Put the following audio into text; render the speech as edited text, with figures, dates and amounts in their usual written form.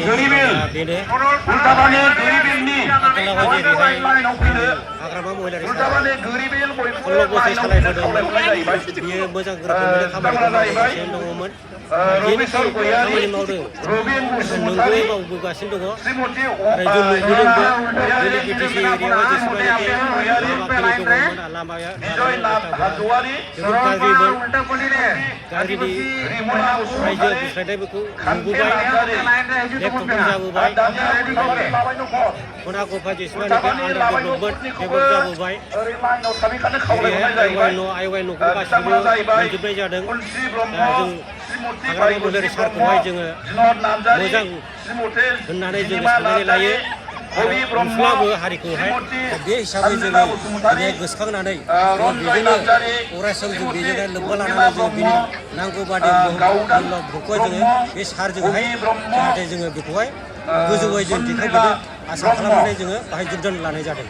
बेनो आगोलावहाय जेरैहाय हाग्रामा महिलारि खल्ल' बोसोर सालायबोदोंमोन बियो मोजां रोखोमैनो खामानिखौ मावगासिनो दङमोन जेनोखि खामानि मावदों नंगौयै मावबोगासिनो दङ आरो जों नुबोदोंबो जोंनि बिटिसि एरियायाव जेसेबांनाखि लामाखिनि दङमोन लामाया जोबोद गाज्रिमोन गाज्रिनि रायजो बुस्रायनायफोरखौ नुबोबाय लेपटपफोर जाबोबाय खना गफा जेसेबांनाखि आन्डार डेभेलपमेन्ट डेभेलप जाबोबाय जेरैहाय आइवाइ न'खौ गासिबो मोनजोबनाय जादों दा जों हाग्रामा महिलारि सारखौहाय जोङो मोजां होननानै जोङो साननानै लायो अनसुलाबो हारिखौहाय बे हिसाबै जोङो दिनै गोसोखांनानै बेजोंनो अरायसम जों बेजोंहाय लोब्बा लानानै जों बिनि नांगौ बादि भटखौहाय जोङो बे सारजोंहाय जाहाथे जोङो बेखौहाय गोजौयै जों देखायबोनो आसा खालामनानै जोङो बाहाय जगदान लानाय जादों।